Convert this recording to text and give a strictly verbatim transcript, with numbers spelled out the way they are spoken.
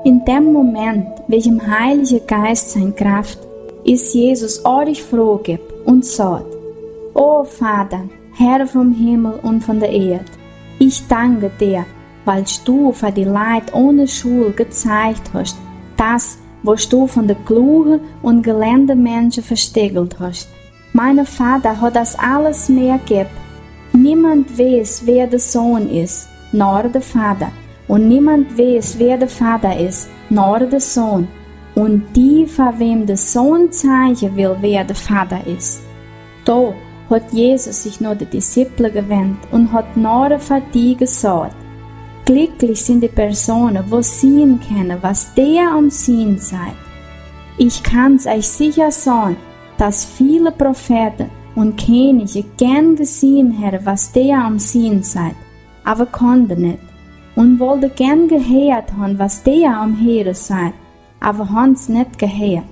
In dem Moment, wegen dem Heiligen Geist sein Kraft, ist Jesus ordentlich froh geb und sagt: O Vater, Herr vom Himmel und von der Erde, ich danke dir, weil du für die Leute ohne Schuld gezeigt hast, das, was du von der klugen und gelernten Menschen versteckelt hast. Mein Vater hat das alles mir geb. Niemand weiß, wer der Sohn ist, nur der Vater. Und niemand weiß, wer der Vater ist, nur der Sohn. Und die, für wem der Sohn zeigen will, wer der Vater ist. Da hat Jesus sich noch die Disziple gewendet und hat noch für die gesagt: Glücklich sind die Personen, wo sehen können, was der am Sehen seid. Ich kann's euch sicher sagen, dass viele Propheten und Könige gern gesehen hätten, was der am Sehen seid, aber konnten nicht. Und wollten gern gehört haben, was der am Hören seid, aber haben's nicht gehört.